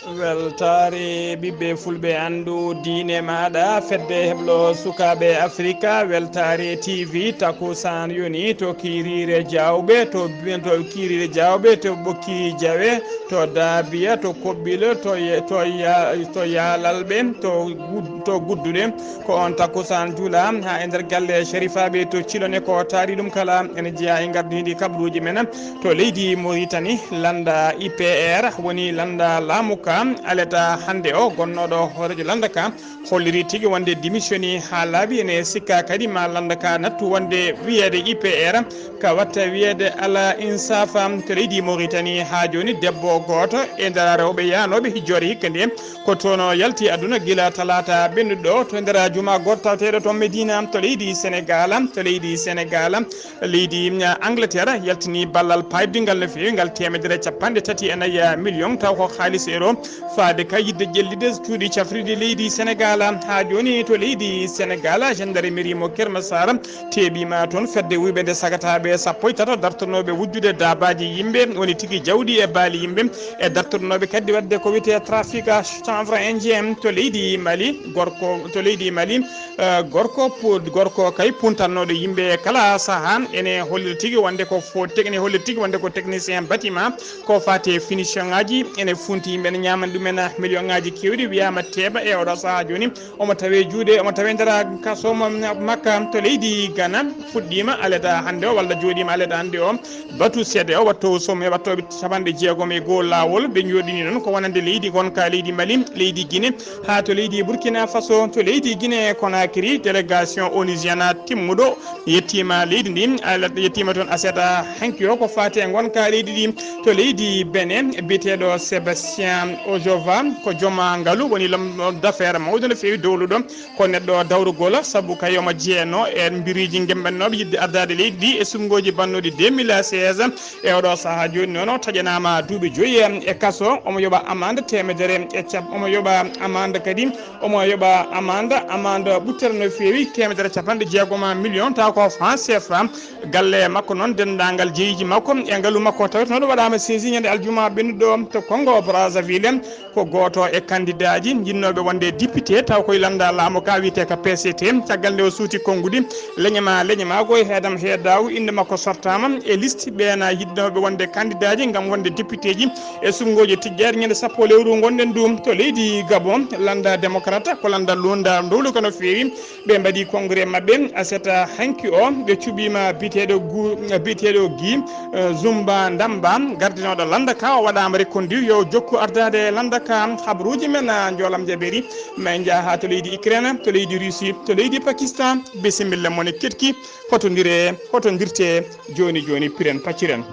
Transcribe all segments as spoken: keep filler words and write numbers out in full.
Weltaare ɓiɓɓe fulɓe, anndu diine maaɗa, fedde heblo sukaaɓe Afrika, weltaare T V, takusaan yoni to kiiriire Jaawɓe, to, to kiiriire Jaawɓe, to Ɓokki Jawe, to Daabiya, to Koɓɓil, to ye-, to ya-, to Yaalalɓe, to gud-, to Gudduɗe. Ko on takusaan juula haa e nder galle Sherifaaɓe to Cilone, ko taari ɗum kala ene jeyaa e ngardiindi kabaruuji men. To leydi Mauritanie, lannda I P R woni lannda laamu ka, aleta hannde o gonnooɗo hooreejo lannda ka holliri tigi wonde démissioni haa laaɓi. Ene sikka kadi ma lannda ka nattu wonde wiyeede I P R ka watta wiyeede alaa insaafa. To leydi Mauritanie haa jooni debbo gooto e nder rewɓe yahnooɓe hijjoore hikka nde ko toon o yalti aduna gila talaata ɓennuɗo to nder juma gooto taweteeɗo to Medina to leydi Senegal. To leydi Senegal, leydi, mm, Angleterre yaltini ballal paybingal no feewi ngal teemedere capanɗe tati e nayi million, taw ko haalis euro, faade ka yiɗde ƴellitde cuuɗi cafrirɗi leydi Senegal. Haa jooni to leydi Senegal, gendarmerie mo Keur Massar teeɓiima toon fedde wuyɓe nde sagataaɓe sappo e tato dartonooɓe wujjude daabaaji yimɓe, woni tigi jawdi e baali yimɓe, e dartornooɓe kadi waɗde ko wiyetee trafic chanvre indien to leydi Mali. Gorko to leydi Mali, eh, gorko pu-, gorko kay puntannooɗo yimɓe e kala sahaa, ene hollira tigi wonde ko fo-, teg-, ene hollira tigi wonde ko technicien bâtiment, ko faati e finition ŋaaji, ene funti yimɓe, ene ñaamani ɗumen million ŋaaji keewɗi, wiyaama teeɓa e oɗo sahaa jooni. Omo tawe juuɗe, omo tawe nder kaso mo Makka to leydi Ghana. Fuɗɗiima aleda hannde o, walla jooɗiima aleda hannde o. Batu seede o, watto some, wattooɓe capanɗe jeegom e goo laawol, ɓe njooɗini noon ko wonande leydi ngonka leydi Mali, leydi Guinée, haa to leydi Burkina Faso. To leydi Guinée Conakry, délégation onusienne timmuɗo yettiima leydi ndi, ala-, yettiima toon aset hanki o ko faati e ngonka leydi ndi. To leydi Benin, biyeteeɗo Sébastien Ojova ko jooma ngalu, woni l'homme d'affaires mawɗo no feewi dowluɗo, ko neɗɗo dawrugol, sabu kay omo jeenoo e mbiriiji ngemmbanooɓe yiɗde addaade leydi ndi e suɓngooji bannooɗi deux mille seize. E oɗo sahaa jooni noon, o taƴanaama duuɓi joyi e kaso, omo yoɓa amande teemedere e cap-, omo yoɓa amande kadi, omo yoɓa amande, amande ɓuttere no feewi, teemedere capanɗe jeegom million, taw ko franc C F A. Galle makko noon, denndaangal jeyiiji makko e ngalu makko tawetenooɗo waɗaama saisi ñande aljuma ɓennuɗo to Congo Brazzaville. Ko gooto e kandidaaji jinnooɓe wonde député, taw koye lannda laamu ka wiyetee ka P C T. Caggal nde o suuti konnguɗi, leñe ma, leñe ma, ko e heedam heedaagu, innde makko sortaama e liste ɓeen yiɗnooɓe wonde kandidaaji ngam wonde députéji e suɓngooji tijjeede ñande sappo lewru ngonɗen ɗum to leydi Gabon. Lannda démocrate ko lannda luunda ndowlu ko no feewi. Ɓe mbaɗi congrès maɓɓe aset hanki o, ɓe cuɓiima biyeteeɗo Gu-, biyeteeɗo Guy, eh, Zumba Ndamba, gardinooɗo lannda ka, o waɗaama reconduit yo jokku ardaade lannda ka. Habaruuji men, ah, njoolam jaɓeeri, ma en njaha haa to leydi Ukraine, to leydi Russie, to leydi Pakistan. Bisimilla mon e ketki, hoto ndire, hoto ndirte, jooni jooni piren pacciren.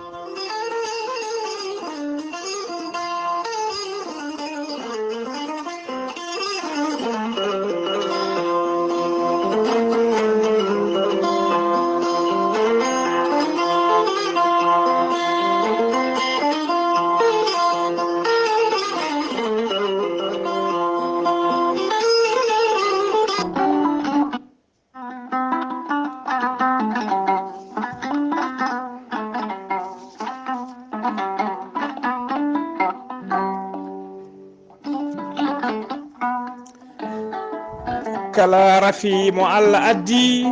Kala rafi mo Allah addi,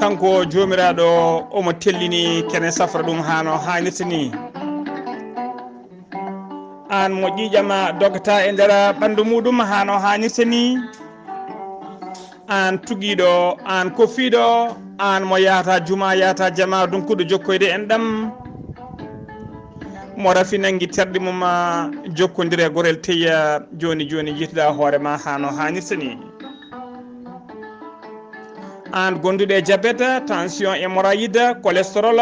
kanko Joomiraaɗo omo tellini kene safra ɗum haa no haanirta ni. Aan mo ƴiiƴam dogata e nder ɓanndu muuɗum haa no haanirta ni. Aan tugiiɗo, aan kofiiɗo, aan mo yahata juma, yahata jama, dunkuɗo jokkoyde en ɗam. Mo rafi nangi terɗe mum, jokkondire gorel teya jooni jooni, njiituɗaa hoore ma haa no haanirta ni. Aan gonduɗo e jabet, tension, hémorroïde, cholestérol,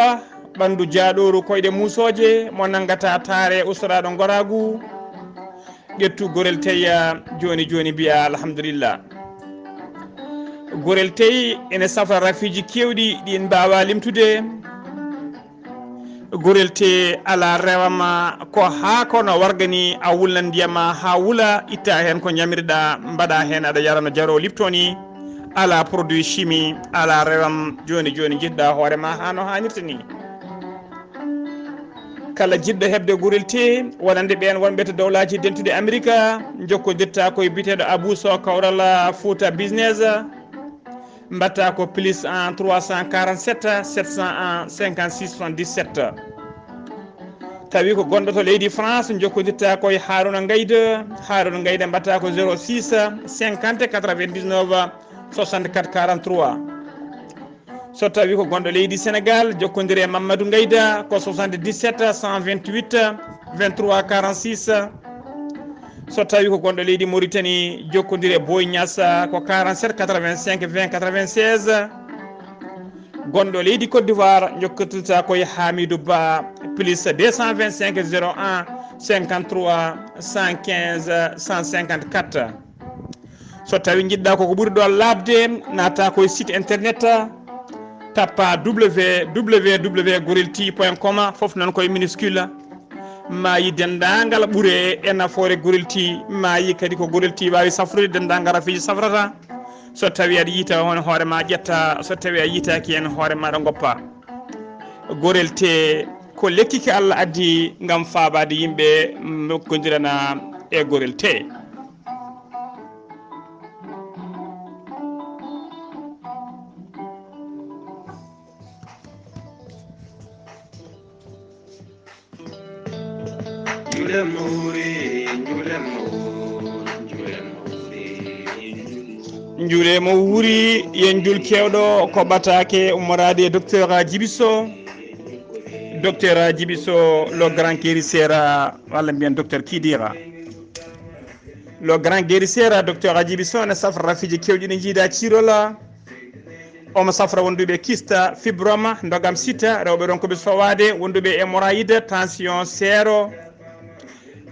ɓanndu jaaɗooru, koyɗe muusooje, mo nanngata taare ustoraaɗo ngoraagu, ƴettu gorel teya jooni jooni, mbiya alhamdulillah. Gorel tey ene safra rafiiji keewɗi ɗi en mbaawaa limtude. Gorel tee alaa rewam ko haa kono warga ni, a wulnan ndiyam ma haa wula, itta heen ko ñamirɗa, mbaɗa heen, aɗa yara no jaro lipto ni. Alaa produit chimie, alaa rewam. Jooni jooni, njiɗɗa hoore ma haa no haanirta ni. Kala jiɗɗo heɓde gorel te, wonande ɓeen wonɓe to dowlaaji dentuɗi Amerika, njokkodirta ko e biyeteeɗo Abou Sow, kawral Fouta Business, mbaɗta ko plus un trois cent quarante-sept sept cent un cinquante-six soixante-dix-sept. Tawi ko gonɗo to leydi France, njokkodirta ko e Harouna Ngayde. Harouna Ngayde mbaɗta ko zéro six cinquante quatre-vingt-dix-neuf soixante-quatre quarante-trois. So tawi ko gonɗo leydi Sénégal, jokkondire e Mamadou Ngayda ko soixante-dix-sept cent vingt-huit vingt-trois quarante-six. So tawi ko gonɗo leydi Mauritanie, jokkondire e Boy Niass ko quarante-sept quatre-vingt-cinq vingt quatre-vingt-seize. Gonɗo leydi Côte d'Ivoire, jokkotirta ko e Hamidou Ba, plus deux cent vingt-cinq zéro un cinquante-trois cent quinze cent cinquante-quatre. So tawi njiɗɗa koko ɓuri ɗo laaɓde, naata koye site internet, tappa www gorelti point com, fof noon koye minuscule. Maayi denndaangal ɓure e nafoore gorelti, maayi kadi ko gorelti waawi safrude denndaangal rafiiji safrata. So tawi aɗa yiita on hoore ma ƴetta, so tawi a yiitaaki en hoore ma ɗo ngoppa. Gorel te ko lekki ki Allah addi ngam faabaade yimɓe, jokkondirana e gorel te. Njule mo wuuri, njule mo wuuri, njule mo wuuri. Njule mo wuuri, yo njul keewɗo ko ɓataake ummoraade e docteur Djiby Sow. Docteur Djiby Sow, le grand guérisseur, walla mbiyen docteur Kidira. Le grand guérisseur, docteur Djiby Sow, ne safra rafiiji keewɗi ɗi njiida ciirola. Omo safra wonduɓe kista, fibroma, ndogam sita, rewɓe ronkuɓe sowaade, wonduɓe hémorroïde, tension, seero,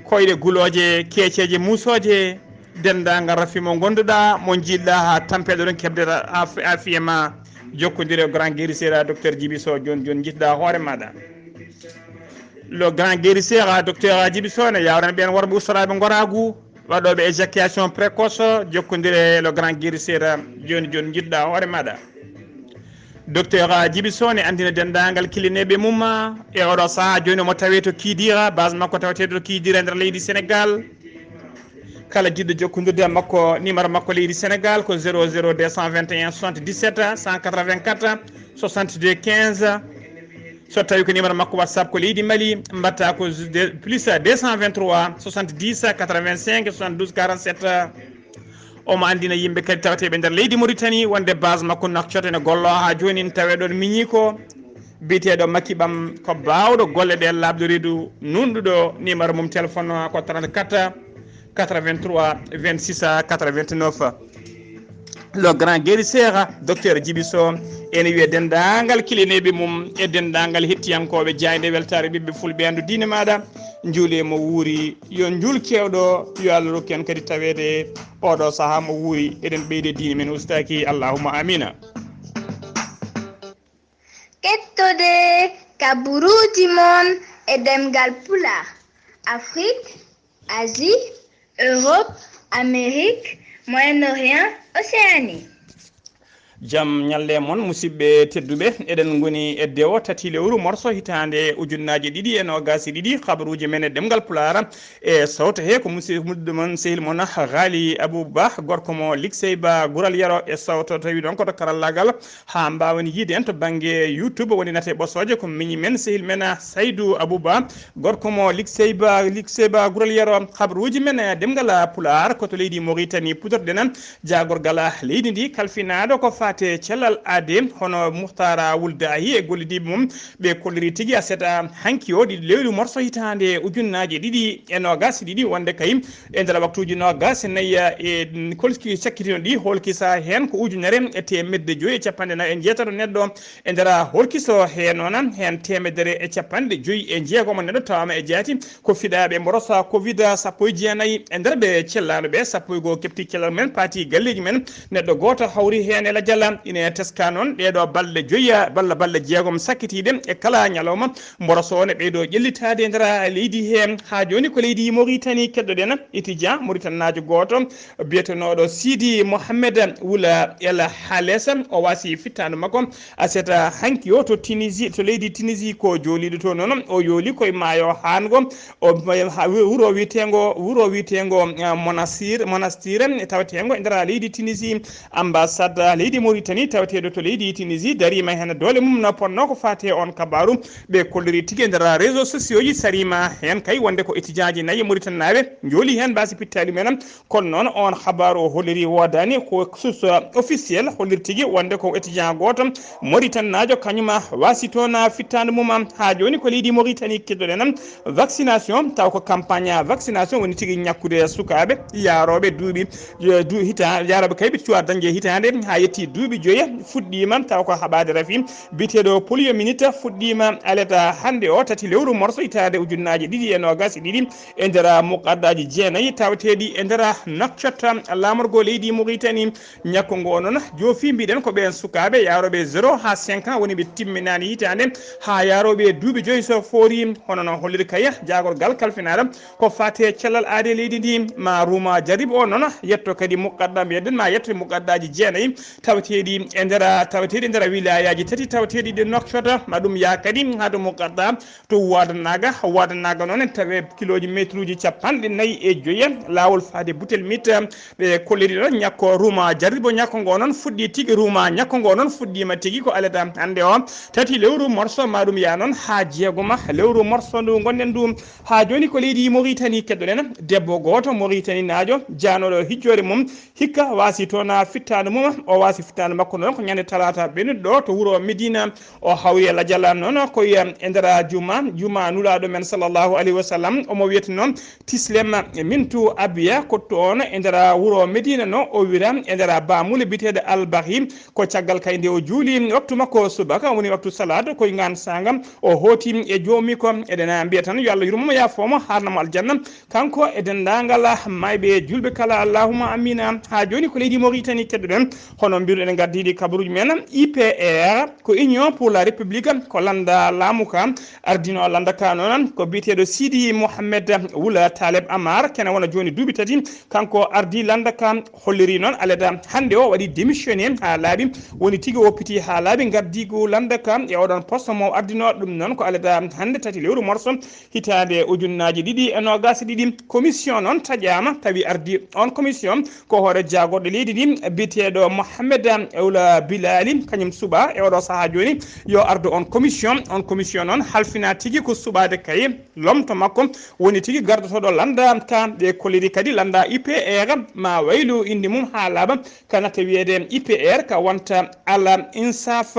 koyɗe gulooje, keeceeje muusooje, denndaangal rafi mo ngonduɗa, mo njiɗɗa haa tampeɗo ɗon keɓde ra-, af-, afiya ma, jokkondire e grand guérisseur, docteur Djiby Sow, jooni jooni njiɗɗa hoore maɗa. Le grand guérisseur, docteur Djiby Sow, ne yawrana ɓeen worɓe ustoraaɓe ngoraagu, waɗooɓe éjaculation précoce, jokkondire e le grand guérisseur, jooni jooni njiɗɗa hoore maɗa. Docteur Djiby Sow ne anndina denndaangal kilineeɓe mum e oɗo sahaa jooni omo tawee to Kidira, base makko taweteeɗo to Kidira e nder leydi Sénégal. Kala jiɗɗo jokkondirde e makko, numéro makko leydi Sénégal ko zéro zéro deux cent vingt et un soixante-dix-sept cent quatre-vingt-quatre soixante-deux quinze. So tawi ko numéro makko WhatsApp ko leydi Mali, mbatta ko de-, plus deux cent vingt-trois soixante-dix quatre-vingt-cinq soixante-douze quarante-sept. Omo anndina yimɓe kadi tawateeɓe nder leydi Mauritanie wonde base makko Nouakchott ene gollo haa jooni, ene tawee ɗon miñi ko biyeteeɗo Makki Ɓam, ko baawɗo golle ɗe laaɓɗo reedu, nunɗuɗo. Numéro mum téléphone o ko trente-quatre quatre-vingt-trois vingt-six quatre-vingt-neuf. Le grand guérisseur, docteur Djiby Sow, ene wiya denndaangal kilineeɓe mum e denndaangal hettiyankooɓe jaaynde weltaare ɓiɓɓe fulɓe anndu diine maaɗa, njuule mo wuuri, yo njuul keewɗo, yo Allah rokku en kadi taweede oɗo sahaa mo wuuri, eɗen ɓeyde diine men ustaaki, allahumma amina. Kettode kaburuuji mon e ɗemngal Pulaar, Afrique, Asie, Europe, Amérique, Moyen-Orient, Océanie. Jam ñalle mon, musidɓe tedduɓe. Eɗen ngoni e dewo tati lewru morso hitaande ujunnaaje ɗiɗi e noogaas e ɗiɗi. Habaruuji men e ɗemngal Pulaar e sawto he ko musi-, musidɗo mon, sehil mon Ghali Abou Ba, gorko mo Liksey Ba Gural Yero e sawto tawi ɗon ko to karallaagal. Haa mbaawen yiide en to bannge YouTube, woni nate ɓosooje ko miñi men, sehil men Saydou Abou Ba, gorko mo Liksey Ba, Liksey Ba Gural Yero. Habaruuji men e ɗemngal Pulaar ko to leydi Mauritanie putorɗen. Jaagorgal leydi ndi kalfinaaɗo ko faate cellal aade, hono Muhtara Wul Dahi e gollidiiɓe mum, ɓe kolliri tigi aset hanki o ɗiɗi lewru morso hitaande ujunnaaje ɗiɗi e noogaas e ɗiɗi, wonde kay e nder waktuuji noogaas e nayi e kolki sakkitino ɗi, holkisa heen ko ujunere e teemedde joyi e capanɗe nayi e jeetato neɗɗo. E nder holkiso he noon, heen teemedere e capanɗe joyi e jeegom neɗɗo tawaama e jaati ko fiɗaaɓe mborosa covid sappo e jeenayi. E nder ɓe cellaano ɓe, sappo e goo keɓti cellal men, paati galleeji men. Neɗɗo gooto hawri heen e lajal Ina teska noon ɗeeɗo balɗe joyi, balla balɗe jeegom sakkitiiɗe e kala ñalawma, mboroso ne ɓeydo ƴellitaade e nder leydi he. Haa jooni ko leydi Mauritanie keddoɗen, étudiant mauritanaajo gooto biyetenooɗo Sidi Mohamed Wula El Halesa, o wasi fittaandu makko aset hanki o to Tunisie, to leydi Tunisie, ko jooliiɗo to noon. O yooli koye maayo haango, o wuro wiyeteengo, wuro wiyeteengo, eh, Monastir, Monastir, taweteengo e nder leydi Tunisie. Ambassade leydi Mauritanie taweteeɗo to leydi Tunisie dariima heen doole mum no ponno ko faati e on kabaaru. Ɓe kolliri tigi e nder réseaux sociaux ji, sariima heen kay wonde ko étudiant ji nayi Mauritanaaɓe njooli heen, mbasi pittaali mumen. Kono noon on habaaru o holliri woodaani ko source officiel, holliri tigi wonde ko étudiant gooto Mauritanaajo kañum wasi toon fittaandu mum. Haa jooni ko leydi Mauritanie keddoɗen vaccination, taw ko campagne vaccination woni tigi ñakkude sukaaɓe yaarooɓe duuɓi, eh, du-, hita-, yaarooɓe kay ɓe cuwa dañde hitaande haa yetti duuɓi joyi fuɗɗiima, taw ko haɓaade rafi biyeteeɗo poliomyélite fuɗɗiima aleta hannde o tati lewru morso hitaande ujunnaaji ɗiɗi e noogaas e ɗiɗi e nder muqaddaaji jeenayi taweteeɗi e nder Nouakchott, laamorgo leydi Mauritanie. Ñakko ngo noon joofi mbiɗen ko ɓeen sukaaɓe yaarooɓe zéro haa cinq ans woni ɓe timminaani hitaande haa yaarooɓe duuɓi joyi so foori. Hono no holliri kay jaagorgal kalfinaaɗo ko faati e cellal aadee leydi ndi, ma ruuma jarib o noon yetto kadi muqaddam, mbiyeɗen ma yetto muqaddaaji jeenayi taweteeɗi e nder, taweteeɗi e nder wilayaaji tati taweteeɗi ɗi Nouakchott, ma ɗum yaa kadi haa to muqadda to Waadanaga. Waadanaga noon en tawi kilooji meetruuji capanɗe nayi e joyi laawol faade Butel Mit. Ɓe kolliri ɗon ñakko ruuma jarribo, ñakko ngo noon fuɗɗi tigi, ruuma ñakko ngo noon fuɗɗiima tigi ko alada hannde o tati lewru morso, ma ɗum yaa noon haa jeegoma lewru morso ndu ngonɗen ndu. Haa jooni ko leydi Mauritanie keddoɗen, debbo gooto Mauritaninaajo jaanooɗo hijjoore mum hikka wasi toon fittaandu mum. O wasi fittaandu makko noon ko ñande talaata ɓennuɗo ɗo to wuro Medina. O hawri e lajal noon ko e nder juma, juma nulaaɗo men sallallahu alayhi wa sallam, omo wiyeteno Tislem Mintu Abiya, ko toon e nder wuro Medina no o wira e nder bamule biyeteeɗo Al Bahi. Ko caggal kay nde o juuli waktu makko subaka, woni waktu salaat, koye ngaan saanga o hooti e joomi ko eɗen mbiya tan yo Allah yurmo mo, yaafo mo, haarna mo aljanna, kanko e denndaangal maayɓe juulɓe kala, allahumma amina. Haa jooni ko leydi Mauritanie keddoɗen, hono mbiruɗen ngaddiiɗi kabaruuji men, I P R, ko Union pour la République, ko lannda laamu ka, ardino lannda ka noon ko biyeteeɗo Sidi Mohamed Wula Taleb Amar, kene wona jooni duuɓi tati, kanko ardi lannda ka, holliri noon alada hannde o waɗi démissionné haa laaɓi, woni tigi o woppiti haa laaɓi ngardiigu lannda ka e oɗon poste mo ardino ɗum noon ko alada hannde tati lewru morso hitaande ujunnaaji ɗiɗi e noogaas e ɗiɗi. Commission noon taƴaama, tawi ardi on commission ko hoore jaagorɗo leydi ndi biyeteeɗo Mohamed Ewla Bilali, kañum suɓa e oɗo sahaa jooni yo ardo on commission. On commission noon halfina tigi ko suɓaade kay lomto makko woni tigi gardotooɗo lannda ka. Ɓe kolliri kadi lannda I P R ma waylu innde mum haa laaɓa, ka natta wiyeede I P R ka wonta Al Insaf.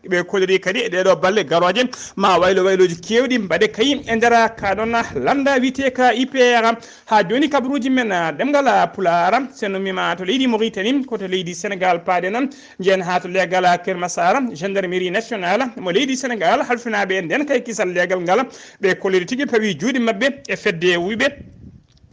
Ɓe kolliri kadi e ɗeeɗo balle garooje ma waylo waylooji keewɗi mbaɗe kay e nder ka ɗon lannda wiyetee ka I P R. Haa jooni kabaruuji men, ah, ɗemngal, ah, Pulaar, so en ummiima to leydi Mauritanie, ko to leydi Senegaal paaɗen, njehen haa to leegal, ah, Kër Massar, gendarmerie nationale mo leydi Senegaal, halfinaaɓe e nden kay kisal leegal ngal, ɓe kolliri tigi pawi juuɗe maɓɓe e fedde wuyɓe.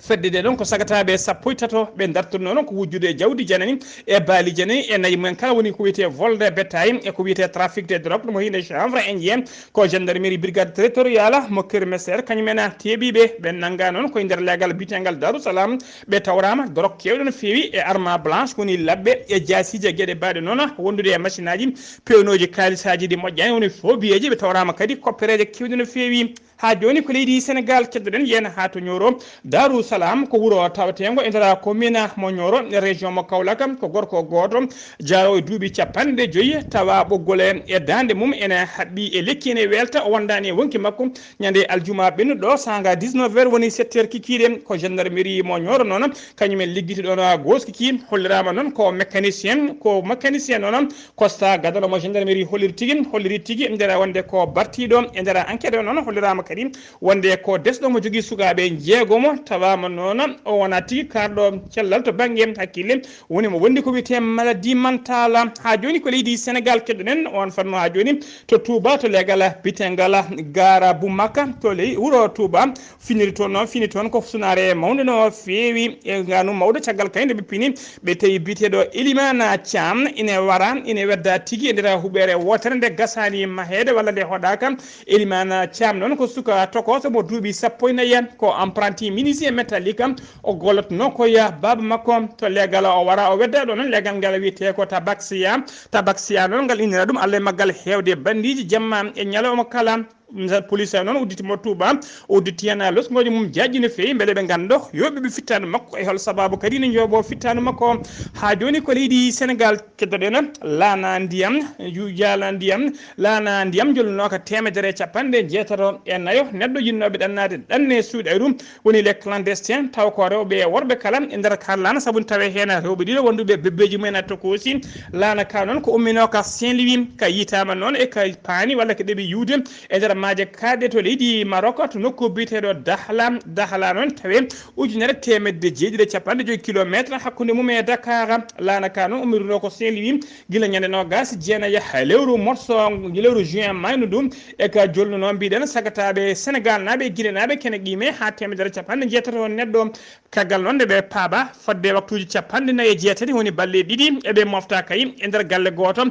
Fedde nde ɗon ko sagataaɓe sappo e tato ɓe dartornoo noon ko wujjude e jawdi janani e baali janani e nayi mumen kala woni ko wiyetee vol de bétail e ko wiyetee trafic de drogue, ɗum ko hinde chanvre indien, ko gendarmerie brigade territoriale mo Kër Massar, kañum en teeɓiiɓe ɓe nannga noon koye nder leegal biyeteengal Darou Salam. Ɓe tawraama drogue keewɗo no feewi e arme blanche woni labbe e jaasiije geɗe baaɗe noon wondude e machine aji pewnooji kaalisaaji ɗi moƴƴaani woni faux billets ji. Ɓe tawraama kadi koppereeje keewɗe no feewi. Haa jooni ko leydi Senegaal keddoɗen, yen haa to Nioro Darou Salam, ko wuro taweteengo e nder commune mo Nioro, région mo Kaolack. Ko gorko gooto jaaroowo e duuɓi capanɗe joyi, tawa ɓoggol e daande mum ene haɓɓi e lekki, ene weelta, o wondaani e wonki makko. Ñande aljuma ɓennuɗo, saanga dix-neuf heures woni sept heures kikiiɗe, ko gendarmerie mo Nioro noon, kañum en liggiti ɗoon gooski ki, holliraama noon ko mécanicien, ko mécanicien noon, Constat gadano mo gendarmerie holliri tigi, holliri tigi nder wonde ko bartiiɗo e nder enquête o noon, holliraama kadi wonde ko desɗo mo jogii sukaaɓe njeegomo tawaama Noon o wonaa tigi kaarɗo cellal to bannge hakkille, woni mo wondi ko wiyetee maladie mentale. Haa jooni ko leydi Senegaal keɗoɗen, on fannu haa jooni to Touba, to leegal bitengal Gaara Bou Makka, to ley wuro Touba. Finiri toon noon, fini toon ko sunaare mawnde no feewi e ngaanu mawɗo. Caggal kay nde ɓe pini, ɓe tawi biyeteeɗo Elimana Thiam ine wara, ine wedda tigi e nder huɓeere wootere nde gasaani maheede walla nde hoɗaaka. Elimana Thiam noon ko suka tokooso mo duuɓi sappo e nayi, ko apprenti menuisier métallique. O gollotnoo ko ya baaba makko to leegal, o wara o wedda ɗo noon leegal ngal wiyetee ko Tabaxiya. Tabaxiya noon ngal innira ɗum Allah e maggal heewde banndiiji jamma e ñalawma kala. Police noon udditi mo Touba, udditi heen losngooji mum jaajɗi no feewi, mbele ɓe nganndo yooɓiiɓe fittaandu makko e hol sababu kadi ne njooɓoo fittaandu makko. Haa jooni ko leydi Senegaal keddoɗen, laana ndiyam, ju-, jaala ndiyam, laana ndiyam jolnooka teemedere e capanɗe jeetato e nayo neɗɗo yinnooɓe ɗannaade ɗanne suuɗayru, woni les clandestins, taw ko rewɓe e worɓe kala e nder kaan laana, sabu ne tawee heen rewɓe ɗiɗo wonduɓe bebbeeji mumen a tokoosi. Laana ka noon ko umminooka Saint-Louis, ka yitaama noon e ka paani walla ka ɗeɓi yiwde e nder maaje kaaɗɗe to leydi Maroc, to nokku biyeteeɗo Dakhla. Dakhla noon tawee ujunere teemedde jeeɗiɗi e capanɗe joyi kilometre hakkunde mum e Dakar. Laana ka noon ummiruno ko Saint-Louis gila ñande noogas jeenayi lewru morso, lewru juin maynu ndu. E ka jolnuno, mbiɗen sagataaɓe Senegaal naaɓe e Gine naaɓe kene qime haa teemedere capanɗe jeetato on neɗɗo. Caggal noon nde ɓe paaba fodde waktuuji capanɗe nayi e jeetati, woni balle ɗiɗi eɓe mofta kay e nder galle gooto.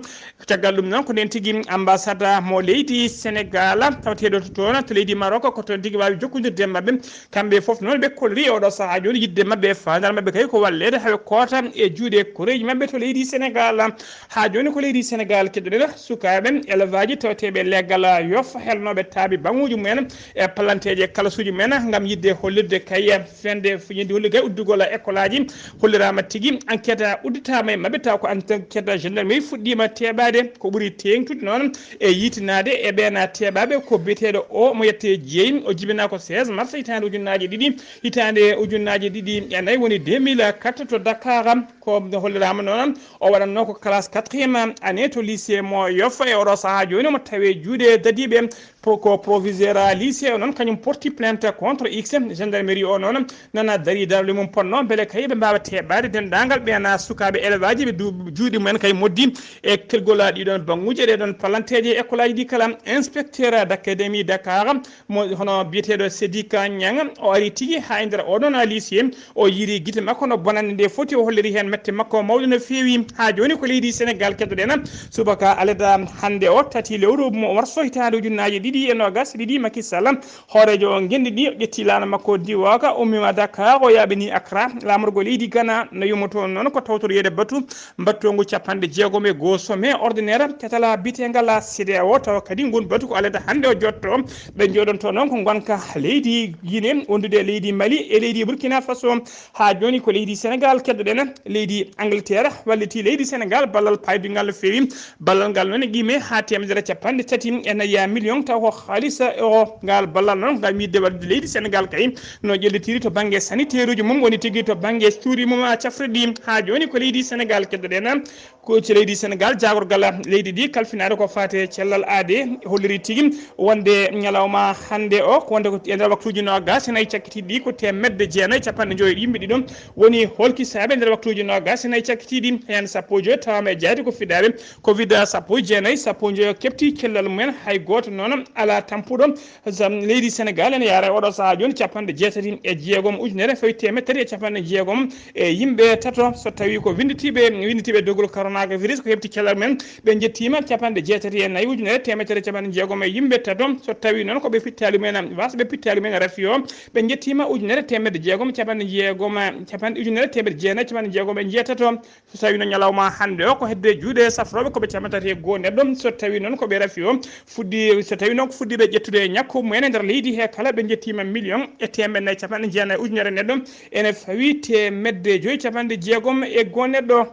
Caggal ɗum noon ko nden tigi ambassade mo leydi Senegaal tawateeɗo to toon to leydi Maroc ko toon tigi waawi jokkondirde e maɓɓe. Kamɓe fof noon ɓe kolri e oɗo sahaa jooni yiɗde maɓɓe e faandaare maɓɓe kay ko walleede haa ɓe koota e juuɗe koreeji maɓɓe to leydi Senegaal. Haa jooni ko leydi Senegaal keɗoɗen sukaaɓe elevaaji tawateeɓe leggal yof helnooɓe taabi baŋuuji mumen e palanteeje kalasuuji mumen ngam yiɗde hollirde kay fende yiɗde hollirde kay uddugol ekolaaji. Holliraama tigi enquête udditaama e maɓɓe taw ko enquête gendarmerie fuɗɗiima teeɓaade. Ko ɓuri teeŋtude noon e yiitinaade e ɓeen teeɓaaɓe ko biyeteeɗo o mo yette jeyi, o jibinaa ko seize mars hitaande ujunnaaje ɗiɗi, hitaande ujunnaaje ɗiɗi e nayi woni deux mille quatre to Dakar. Ko holliraama noon o waɗatnoo ko classe quatrième année to lycée mo Yoff. E oɗo sahaa jooni omo tawee juuɗe dadiiɓe. Po-, ko proviseur lycée o noon kañum porti plainte contre X. Gendarmerie o noon nana darii darnde mum ponno mbele kay ɓe mbaawa teeɓaade denndaangal ɓeen sukaaɓe elevaaji ɓe du-, juuɗe mumen kay moddi e kelgol ɗiɗon baŋŋuuji e ɗeɗon palanteeje e ekolaaji ɗi kala. Inspecteur d'académie Dakar mo hono biyeteeɗo Sedika Niang, o ari tigi haa e nder oɗon lycée, o yiiri gite makko no bonannde nde foti, o holliri heen mette makko mawɗe no feewi. Haa jooni ko leydi Senegaal keɗoɗen. Subaka aleda hannde o tati lewru mo warso hitaande ujunnaaje ɗiɗi e noogas e ɗiɗi, Macky Sall, hooreejo ngenndi ndi, o ƴetti laana makko diwooka, ummiima Dakar, o yaaɓini Accra, laamorgo leydi Ghana. No yummoto noon ko tawtoreede batu mbattoongu capanɗe jeegom e goo sommet ordinaire ketala bitengal C D A O, tawa kadi ngun batu ko aleda hannde o jotto. Ɓe njooɗonto noon ko ngonka leydi Guinée, wondude e leydi Mali e leydi Burkina Faso. Haa jooni ko leydi Senegaal keɗoɗen. Leydi Angleterre walliti leydi Senegaal ballal paydungal no feewi. Ballal ngal noon e qime haa teemedere capanɗe tati e nayi million, taw ko haalis euro. Ngal ballal noon ngam yiɗde wallude leydi Senegaal kay no ƴellitiri to bannge sanitaire uji mum, woni tigi to bannge cuuɗi mum a cafriɗi. Haa jooni ko leydi Senegaal keɗoɗen. Ko ci leydi Senegaal, jaagorgal leydi ndi kalfinaade ko faati e cellal aade, holliri tigi wonde ñalawma hannde o, ko wonde ko e nder waktuuji noogas e nayi cakkitiiɗi ɗi, ko teemedde jeenayi e capanɗe njoyo yimɓe ɗiɗo woni holkisaaɓe e nder waktuuji noogas e nayi cakkitiiɗi. Heen sappo e joyo tawaama e jaati ko fidaaɓe covid sappo e jeenayi, sappo e njoyo keɓti cellal mumen, hay gooto noon alaa tampuɗo. Sam-, leydi Senegaal ene yaara e oɗo sahaa jooni capanɗe jeetati e jeegom ujunere fawi teemedde tati e capanɗe jeegom e yimɓe tato. So tawii ko winnditiiɓe, winnditiiɓe dogol coronavirus ko heɓti cellal men, ɓe njettiima capanɗe jeetati e nayi ujunere teemedere capanɗe jeegom e yimɓe tato. So tawii noon ko ɓe pittaali men, wasɓe pittaali men rafi o, ɓe njettiima ujunere teemedde jeegom capanɗe jeegom, capanɗe, ujunere teemedde jeenayi capanɗe jeegom e jeetato. So tawii no ñalawma hannde o ko hedde juuɗe safrooɓe ko ɓe camatati e goo neɗɗo. So tawii noon ko ɓe rafi o fuɗɗi, so tawii noon ko fuɗɗiiɓe ƴettude ñakku mumen e nder leydi he kala, ɓe njettiima million e teemedde nayi capanɗe jeenayi ujunere neɗɗo, ene fawi teemedde joyi capanɗe jeegom e goo neɗɗo.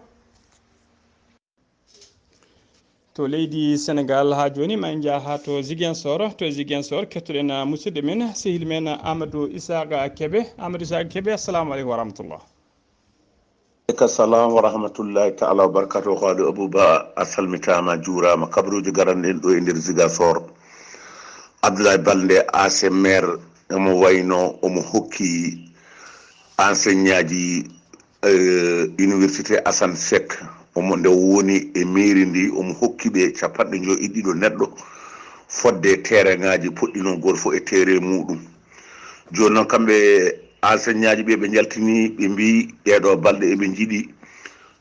To leydi Senegaal haa jooni, ma en njah haa to Ziguinchor. To Ziguinchor, kettoɗen, ah, musidɗo men, sehil men, Amadou Isaka Kebe. Amadou Isaka Kebe, assalamu aleykum wa rahmatullah. Aleyka salam wa rahmatullahi taala wa barakatuh. Ko Amadou Abouba, a salmitaama, a juuraama. Kabaruuji garanɗi en ɗo e nder Ziguinchor. Abdoulaye Balde, A C maire, omo wayno omo hokki Enseignantji université Assane Seck, omo nde woni e mairie ndi, omo hokki ɓe capanɗe njoy e ɗiɗo neɗɗo fodde terraingaji poɗɗi noon, goto fof e terrain muɗum. Joni noon kamɓe enseignantji ɓe, ɓe njaltini, ɓe mbi ɗeɗo balɗe eɓe jiiɗi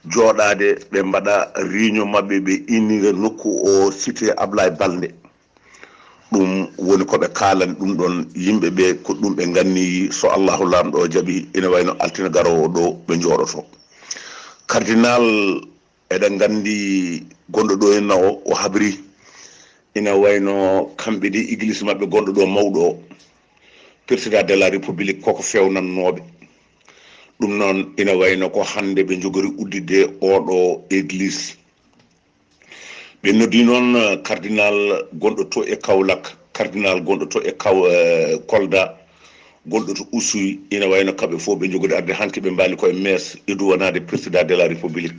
jooɗaade, ɓe mbaɗa réunion maɓɓe, ɓe innira nokku o cité Ablaye Balde. Ɗum woni ko ɓe kaalani ɗum ɗon yimɓe ɓe, ko ɗum ɓe nganniyi. So Allahu Laamɗo o jaɓi, ina wayno altine garoowo ɗo ɓe njooɗoto. Cardinal, eɗen nganndi, gonɗo ɗo henna o, o habri, ina wayno kamɓe de, église maɓɓe gonɗo ɗo mawɗo o, président de la république, koko fewnannooɓe. Ɗum noon, ina wayno ko hannde ɓe njogori udditde oɗo église. Ɓe noddi noon, eh, cardinal gonɗo to e Kaolack, cardinal gonɗo to e Kaw-, eh, Kolda, gonɗo to Oussouye, ina wayno kamɓe fof ɓe njogori arde hanki, ɓe mbaali koye messe e duwanaade président de la république.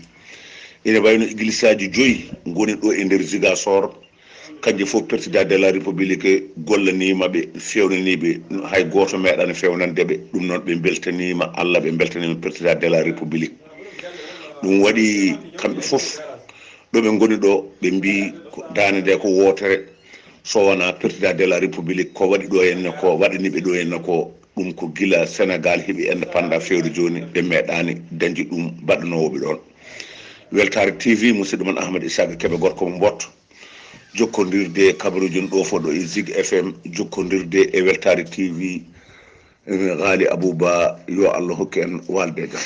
Ina wayno églisaji joyi ngoni ɗo e nder Ziguinchor, kanƴe fof président de la république gollaniima ɓe, fewnaniiɓe, hay gooto meeɗaani fewnande ɓe. Ɗum noon ɓe mbeltaniima Allah, ɓe mbeltaniima président de la république. Ɗum waɗi kamɓe fof ɗo ɓe ngoni ɗo, ɓe mbi ko daande nde ko wootere, so wonaa président de la république, ko waɗi ɗo henna ko, waɗani ɓe ɗo henna ko, ɗum ko gila Sénégal heɓi indépendance feewde jooni, ɓe meeɗaani dañde ɗum mbaɗanoowo ɓe ɗoon. Weltaare T V, musidɗo mon Ahmed Isaka Kebe, gorko mo Mbot, jokkondirde kabaruuji ɗo fof ɗo e Zig F M, jokkondirde e Weltaare T V, eh, Ghali Abouba, yo Allah hokku en walde e jam.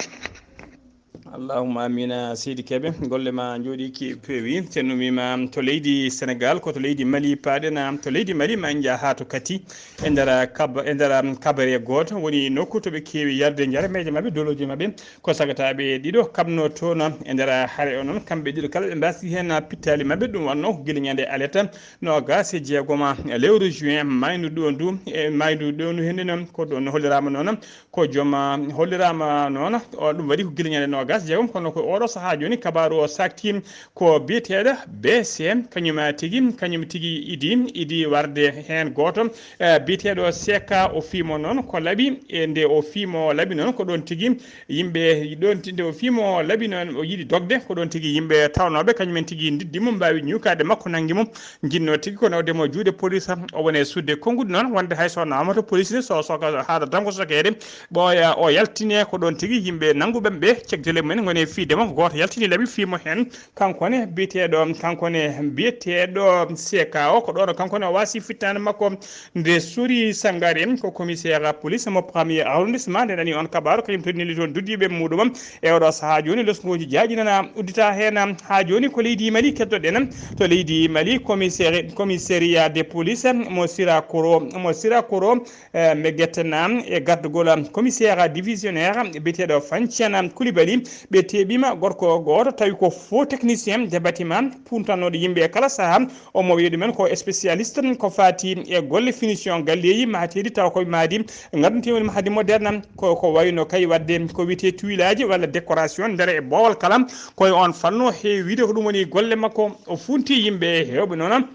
Allahumma amina, seydi Kebe, golle ma njooɗi ki peewi. Sen ummima to leydi Senegal, ko to leydi Mali paaɗen. To leydi Mali ma en njaa haa to Kati, e nder kab-, e nder kabare gooto woni nokku to ɓe keewi yarde njaremeeje maɓɓe, dolooji maɓɓe. Ko sagataaɓe ɗiɗo kaɓno toon e nder hare o noon, kamɓe ɗiɗo kala ɓe mbaasi heen pittaali maɓɓe. Ɗum wonno gila ñande aleta noogas e jeegoma lewru juin, mayndu ɗo ndu, e mayndu ɗo ndu hende noon, ko ɗon holliraama noon ko joom, ah, holliraama noon, o, ɗum waɗi ko gila ñande noogas jeegom, kono ko oɗo sahaa jooni kabaaru o saakti ko biyeteeɗo B C, kañum tigi, kañum tigi idi, idi warde heen gooto, eh, biyeteeɗo C K, o fiimo noon ko laɓi, e nde o fiimo laɓi noon ko ɗoon tigi yimɓe ɗoon ti-, nde o fiimo laɓi noon o yiɗi dogde, ko ɗoon tigi yimɓe tawnooɓe kañumen tigi ndiddi mo, mbaawi ñuukaade makko, nanngi mo, njinnoo tigi ko nawde mo juuɗe police, o woni e sudde konnguɗi noon, wonde hay so naamata police ne, so, so ka haada tan ko sokeede, ɓooya o yaltine, ko ɗoon tigi yimɓe nannguɓe ɓe, cekdele mumen ngoni e fiyde mo, ko gooto yaltini laɓi fii mo heen, kanko ne biyeteeɗo, kanko ne biyeteeɗo C K o, ko ɗoon kanko ne o waasi fittaande makko nde sori Sangare, ko commissaire police mo premier arrondissement, nde nani on kabaaru, kañum tonnini toon dudiiɓe muɗum. E oɗo sahaa jooni, losngooji jaaƴi nana uddita heen. Haa jooni ko leydi Mali keddoɗen. To leydi Mali, commissaire, commissariat de police mo Sirakoro, mo Sirakoro, eh, Megetena, e gardugol commissaire divisionnaire biyeteeɗo Fanciana Koulibaly, ɓe teeɓiima gorko gooto, tawi ko faux technicien de bâtiment, puntanooɗo yimɓe e kala sahaa. Omo wiya ɗumen ko spécialiste ko faati e golle finition galleeji mahateeɗi, taw ko maadi ngaddanteeɗi woni mahadi moderne, ko, ko wayno kay waɗde ko wiyetee tuilage walla décoration nder e boowal kala. Ko e on fannu heewi wiyde ko ɗum woni golle makko. O funti yimɓe heewɓe noon.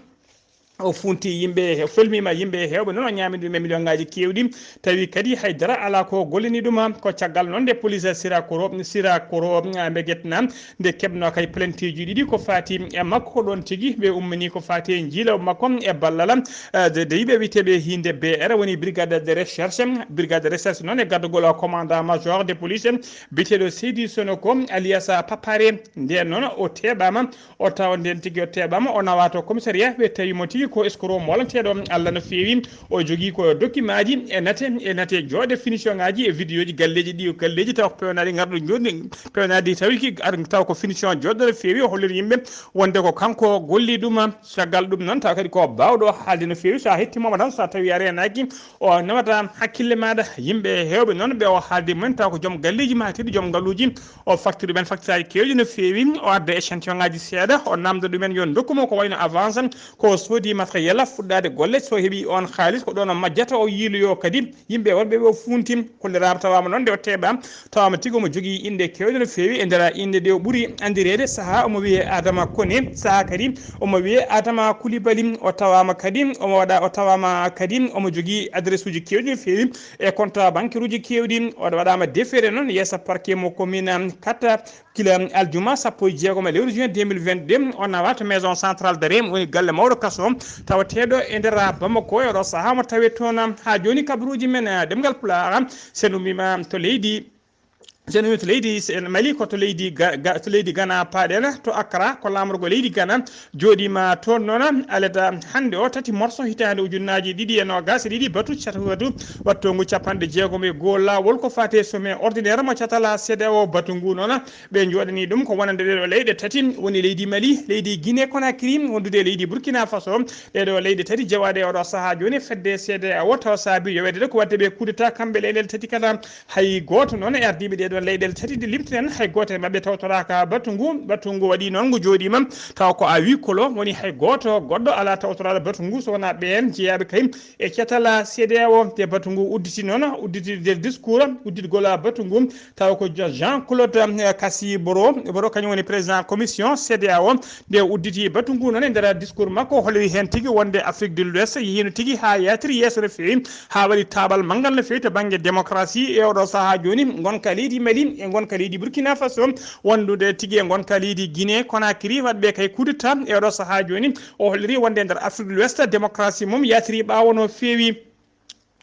O funti yimɓe, o felmiima yimɓe heewɓe noon, o ñaamini ɗum e million ngaaji keewɗi. Tawi kadi hay dara alaa ko gollini ɗum. Ko caggal noon nde police Sirakoro, Sirakoro, ah, Mbegetna, nde keɓno kay plainteeji ɗiɗi ko faati e makko, ko ɗoon tigi ɓe ummini ko faati e njiilaw makko e ballal, eh, de, de yiɓe wiyeteeɓe hiinde B R, woni brigade de recherche, brigade de recherche noon e gardugol o commandant major de police, biyeteeɗo Seydi Sonoko alias Papare. Ndeen noon o teeɓaama, o tawa ndeen tigi o teeɓaama, o nawa to commissariat, ɓe tawi mo tigi ko escroc moolanteeɗo Allah no feewi. O jogii ko document ji e nate, e nate jooɗe finition ngaaji e vidéo ji galleeji ɗi, galleeji taw ko pewnaaɗi ngarɗo jooɗi, pewnaaɗi tawi ki ar-, taw ko finition jooɗo no feewi. O holliri yimɓe wonde ko kanko golli ɗum. Caggal ɗum noon, taw kadi ko baawɗo haalde no feewi. So a hettimaama tan, so a tawi a reenaaki, o nawata hakkille maaɗa. Yimɓe heewɓe noon ɓe o haaldi mumen, taw ko joom galleeji mahateeɗi, joom ngaluuji. O facture ɗumen facture aji keewɗi no feewi. O adda échantillon ngaaji seeɗa, o namda ɗumen yo ndokku mo ko wayno avance ko o soodi matériel fuɗɗaade golle. So heɓii oon haalis, ko ɗoon o majjata, o yiiloyoo kadi yimɓe wonɓe ɓe o fuunti. Kolliraama tawaama noon nde o teeɓaa, tawaama tigi omo jogii innde keewɗe no feewi. E nder innde nde o ɓuri anndireede sahaa omo wiyee Adama Kone, sahaa kadi omo wiyee Adama Kulibali. O tawaama kadi omo waɗa, o tawaama kadi omo jogii adresse uji keewɗi no feewi e compte bancaire uji keewɗi. O waɗaama defeere noon yeeso parquet mo commune Kata, gila aljuma sappo e jeegom e lewru juin deux mille vingt-deux, o nawa to maison centrale d'arrêt, woni galle mawɗo kaso, tawateeɗo e nder Bamako. E oɗo sahaa mo tawee toon. Haa jooni kabaruuji men, eh, ɗemngal Pulaar, so en ummiima to leydi, so en ummiima to leydi, so en Mali, ko to leydi Ga-, Ga-, to leydi Gana paaɗen, to Accra, ko laamorgo leydi Gana jooɗiima toon noon. Aleda hannde o tati morso hitaande ujunnaaji ɗiɗi e noogaas e ɗiɗi, batu catu batu wattoongu capanɗe jeegom e goo laawol ko faati e sommet ordinaire mo catal C E D E A O. Batu ngu noon, ɓe njooɗanii ɗum ko wonande ɗee ɗoo leyɗe tati, woni leydi Mali, leydi Guinée Conakry, wondude e leydi Burkina Faso. Ɗee ɗoo leyɗe tati jewaaɗe e oɗo sahaa jooni e fedde C E D E A O, tawa saabii yoweede ɗe ko waɗde ɓe coup d'État kamɓe leyɗeele tati kala. Hay gooto noon e ardiiɓe ɗee ɗoo leyɗeele tati ɗe limteten, hay gooto e maɓɓe tawtoraaka batu ngu. Batu ngu waɗi noon ngu jooɗiima tawa ko à huis clos, woni hay gooto goɗɗo alaa tawtoraaɗo batu ngu so wonaa ɓeen jeyaaɓe kay e catal C E D E A O. Te batu ngu udditi noon, udditi nder discours udditgol batu ngu, tawa ko Jo-, Jean Claude, eh, Kassi Boro, Boro kañum woni président commission C E D E A O. Nde udditi batu ngu noon e nder discours makko, o holli heen tigi wonde Afrique de l'Ouest yehiino tigi haa yaatiri yeeso no feewi, haa waɗi taaɓal manngal no feewi to bannge démocratie. E oɗo sahaa jooni, ngonka leydi Mali e ngonka leydi Burkina Faso, wondude tigi e ngonka leydi Guinée Conakry, waɗɓe kay coup d'État. E oɗo sahaa jooni, o holliri wonde e nder Afrique de l'Ouest, démocratie mum yaatiri ɓaawo no feewi.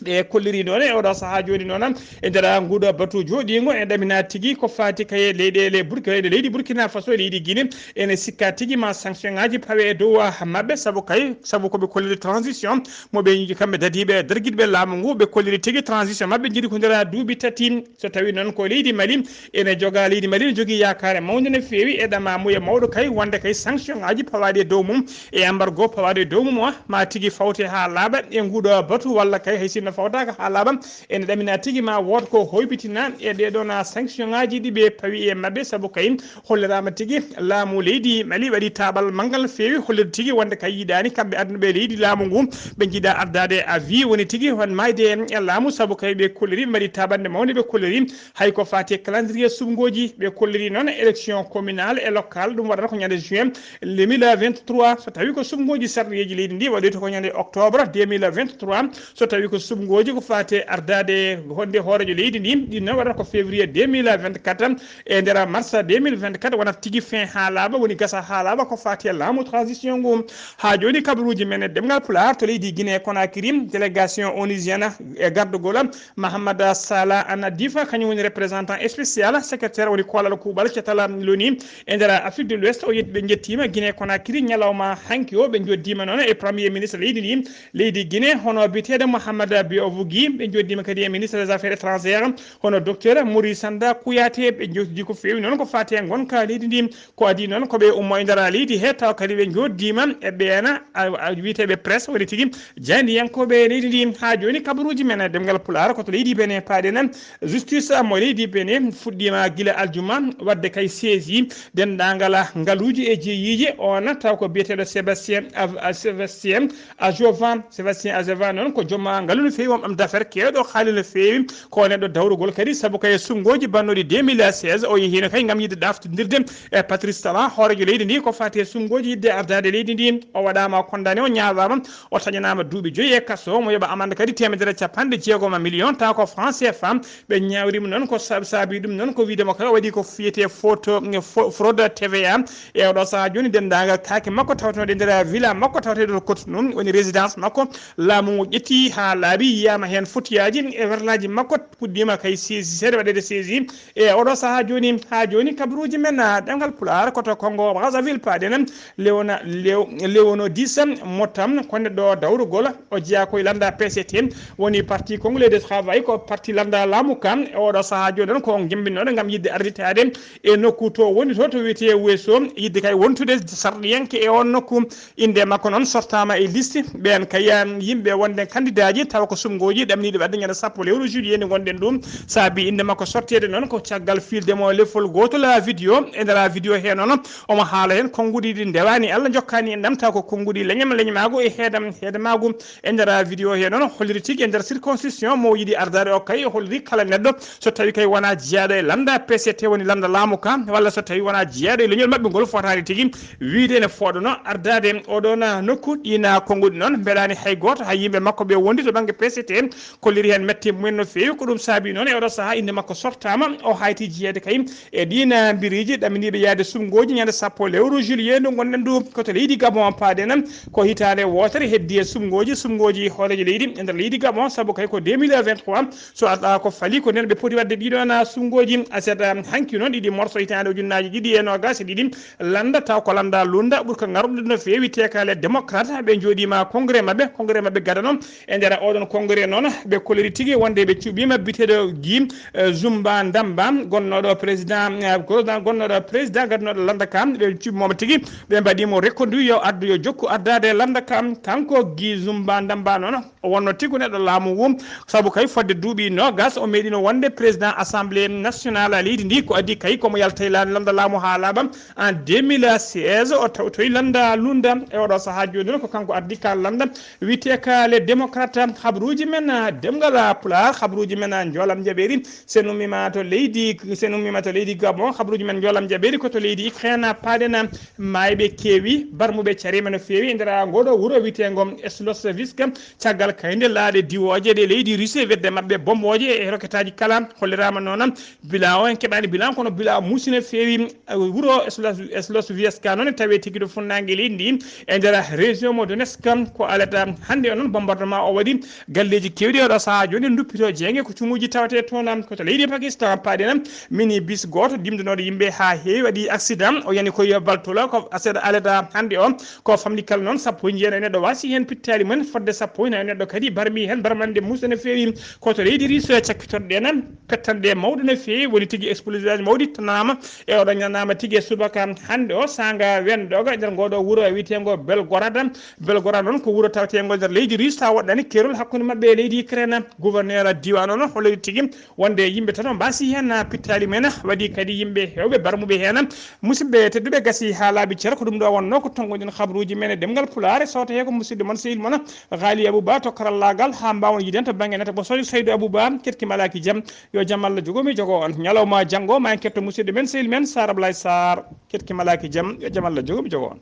Ɓe kolliri noon e oɗo sahaa jooni noon e nder nguuɗo batu jooɗiingo, ene ɗamina tigi ko faati kay leyɗeele Burki-, leydi Burkina Faso e leydi Guinée. Ene sikka tigi ma sanction ŋaaji pawe e dow maɓɓe, sabu kay, sabu ko ɓe kolliri transition mo ɓe kamɓe dadiiɓe dargiiɓe laamu ngu, ɓe kolliri tigi transition maɓɓe njiɗi ko nder duuɓi tati. So tawii noon ko leydi Mali, ene joga, leydi Mali ne jogii yaakaare mawnde no feewi e ɗamamuya mawɗo kay wonde kay sanction ŋaaji pawaaɗi e dow mum e embargo pawaaɗo e dow mum o, ma tigi fawte haa laaɓa e nguuɗo batu, walla kay hay sinno fawtaaka haa laaɓa, ene ɗamina tigi ma wood ko hoybitina e ɗee ɗoon sanction ŋaaji ɗi ɓe pawi e maɓɓe, sabu kay holliraama tigi laamu leydi Mali waɗi taaɓal manngal no feewi, hollirde tigi wonde kay yiɗaani kamɓe aduna ɓe leydi laamu ngu, ɓe njiɗa ardaade à vie, woni tigi won maayde e laamu, sabu kay ɓe kolliri, ɓe mbaɗi taaɓannde mawnde, ɓe kolliri hay ko faati e calendrier suɓngooji, ɓe kolliri noon élection communale et locale, ɗum waɗata ko ñande juin deux mille vingt-trois. So tawii ko suɓngooji sarɗiyeeji leydi ndi, waɗoyta ko ñande octobre deux mille vingt-trois. So tawii ko suɓngooji ko faati e ardaade honde hooreejo leydi ndi, ɗin noon waɗata ko février deux mille vingt-quatre. E nder mars deux mille vingt-quatre wonata tigi fin haa laaɓa, woni gasa haa laaɓa ko faati e laamu transition ngu. Haa jooni kabaruuji men e ɗemngal Pulaar to leydi Guinée Conakry, délégation onusienne e gardugol Mahamada Sala Anadifa, kañum woni représentant spécial, secrétaire woni koolal kuuɓal catal l'ONU e nder Afrique de l'Ouest. O yetti, ɓe njettiima Guinée Conakry ñalawma hanki o, ɓe njoddiima noon e premier ministre leydi ndi, leydi Guinée, hono biyeteeɗo Mahamada Biovugi, ɓe njoddiima kadi e ministre des affaires étrangères, hono docteur Maurice Sanda Kouyaté, ɓe njewtidi ko feewi noon ko faati e ngonka leydi ndi. Ko adii noon ko ɓe ummo e nder leydi he, tawa kadi ɓe njoddiima e ɓeena, a, a, wiyeteeɓe presse, woni tigi jaayndiyankooɓe leydi ndi. Haa jooni kabaruuji men e ɗemngal Pulaar ko to leydi Benin paaɗen. Justice mo leydi Benin fuɗɗiima gila aljuma waɗde kay saisi denndaangal ngaluuji e jeyiiji. Oon taw ko biyeteeɗo Sébastien Av-, a, Sébastien Ajovan, Sébastien Ajovan noon ko joom ngalu no feewi, won homme d'affaires keewɗo haalis no feewi, ko neɗɗo dawrugol kadi, sabu kay e suɓngooji bannooɗi deux mille seize, o yehiino kay ngam yiɗde ɗaaftondirde e Patrice Talon, hooreejo leydi ndi, ko faati e suɓngooji yiɗde ardaade leydi ndi. O waɗaama condamné, o ñaawaama, o taƴanaama duuɓi joyi e kaso, mo yoɓa amande kadi teemedere e capanɗe jeegom million, tawa ko franc C F A. Ɓe ñaawri mo noon ko sab-, saabi ɗum noon ko wiyde mo kala waɗi ko fiyetee photo, fo-, fraude T V A. E oɗo sahaa jooni, denndaangal kaake makko tawtooɗe nder villa makko tawteeɗo to Cotonou, woni résidence makko, laamu ngu ƴetti haa laaɓi, yiyaama heen fotiyaaji e werlaaji makko, puɗɗiima kay saisi, seeɗa waɗeede saisi. E oɗo sahaa jooni, haa jooni kabaruuji men, ah, ɗemngal Pulaar ko to Congo Brazzaville paaɗen. Léona-, Léo-, Léonidis Motam, ko neɗɗo dawrugol, o jeyaa ko e lannda P C T, woni Parti Congolais de Travail, ko parti lannda laamu ka. E oɗo sahaa jooni noon ko o jemmbinooɗo ngam yiɗde arditaade e nokku to woni to, to wiyetee Ouesso, yiɗde kay wontude sarɗiyanke e oon nokku. Innde makko noon sottaama e liste ɓeen kay yimɓe wonde kandidaaji, tawa ko sumngooji ɗamniiɗo ɓadde ñande sappo lewru juillet nde ngonɗen ɗum. Saabi innde makko sotteede noon ko caggal fiilde mo lefol gootol, a, vidéo. E nder, a, vidéo he noon, omo haala heen konnguɗi ɗi ndewaani Allah, njokkaani en ɗam, taw ko konnguɗi leñam leñmaagu e heedam heedamaagu. E nder, a, vidéo he noon, holliri tigi e nder circoncision mo yiɗi ardaade o kay, o holliri kala neɗɗo, so tawi kay wona jeyaaɗo e lannda P C T, woni lannda laamu ka, walla so tawi wona jeyaaɗo e leñol maɓɓe ngol, fotaani tigi wiyde ene fooɗono ardaade oɗon nokku. Ɗiin konnguɗi noon mbelaani hay gooto, hay yimɓe makko ɓe wondi to bannge P C T, kolliri heen mette mumen no feewi. Ko ɗum saabi noon e oɗo sahaa innde makko softaama, o hayti jeyeede kay e ɗiin biriiji ɗaminiiɓe yaade sumngooji ñande sappo lewru juillet ndu ngonɗen ndu. Ko to leydi Gabon paaɗen, ko hitaande wootere heddi e sumngooji, sumngooji hooreejo leydi e nder leydi Gabon, sabu kay ko deux mille vingt-trois, so alaa ko fali ko nden ɓe poti waɗde ɗiɗo na sumngooji. Aset, um, hanki noon ɗiɗi morso hitaande ujunnaaji ɗiɗi e noogaas e ɗiɗi, lannda taw ko lannda lunda ɓurka ngarɗude no feewi, teekaale démocrate ɓe njooɗiima congrès maɓɓe, congrès maɓɓe gadano. E nder oɗon congrès noon, ɓe kolliri tigi wonde ɓe cuɓiima biteɗo Guy, eh, Zumba Ndamba, gonnooɗo président, eh, président, gonnooɗo président gaddanooɗo lannda ka, ɓe cuɓiima tigi, ɓe mbaɗiimo reconduit yo addu, yo jokku ardaade lannda ka. Kanko Guy Zumba Ndamba noon, o wonno tigi ko neɗɗo laamu ngu, sabu kay fodde duuɓi noogaas o meeɗino wonde président assemblée nationale leydi ndi. Ko adii kay komo yalta e la-, lannda laamu haa laaɓa en deux mille seize, o tawtoyi lannda lunda. E oɗo sahaa jooni noon ko kanko ardii ka lannda wiyetee ka Les Démocrates. Habruuji men, ah, demngal, ah, Pulaar, habruuji men, ah, njoolam jaɓeeri, sen ummiima to leydi, sen ummiima to leydi Gabon, habruuji men njoolam jaɓeeri ko to leydi Ukraine paaɗen. Maayɓe keewi, barmuɓe cariima no feewi e nder ngooɗo wuro wiyeteengo Sloviansk, caggal kay nde laaɗe diwooje ɗe leydi Russie wedde maɓɓe bombooje e roketaaji kala. Holliraama noon bilan o, en keɓaani bilan, kono bilan muusi no feewi. Wuro Sloviansk noon e tawee tigi to funnaange leydi ndi, e nder région mo Donetsk. Ko alata hannde o noon, bombardement o waɗi galleeji keewɗi. Oɗo sahaa jooni duppito jeynge ko cuumuuji tawetee toon. Ko to leydi Pakistan paaɗen, minibus gooto dimdunooɗo yimɓe haa heewi waɗi accident, o yani ko yo baltolo. Ko aset alata hannde o, ko famɗi kala noon sappo e jeenayi neɗɗo waasi heen pittaali mum en, fodde sappo e nayi neɗɗo kadi barmi heen barmande muusi no feewi. Ko to leydi Russie cakkitoɗen pettanɗe mawɗe no feewi, woni tigi explosage mawɗi tanaama e oɗo ñanaama tigi e subaka hannde o, saanga wendoga e nder ngooɗo wuro wiyeteengo Belgorod. Belgorod noon ko wuro taweteengo nder leydi Russie, tawa woɗɗani keerol hakkunde maɓɓe e leydi Ukraine. Gouverneur diiwaan o noon holliri tigi wonde yimɓe tato mbaasi heen pittaali mum en, waɗi kadi yimɓe heewɓe barmuɓe heen. Musidɓe tedduɓe, gasi haa laaɓi cer, ko ɗum ɗo wonnoo ko tonngoɗen habruuji men e ɗemngal Pulaar. Sooto he ko musidɗo mon, sehil mon Ghali Abouba to karallaagal, haa mbaawon yiiden to bannge nata ɓosooje Saydou Abouba. Keɗki malaaki jam, yo jam Allah jogo mi jogo on. Ñalawma janngo ma en ketto musidɗo men, sehil men Sar Ablaye Sarr. Keɗki malaaki jam, yo jam Allah jogo mi jogo on.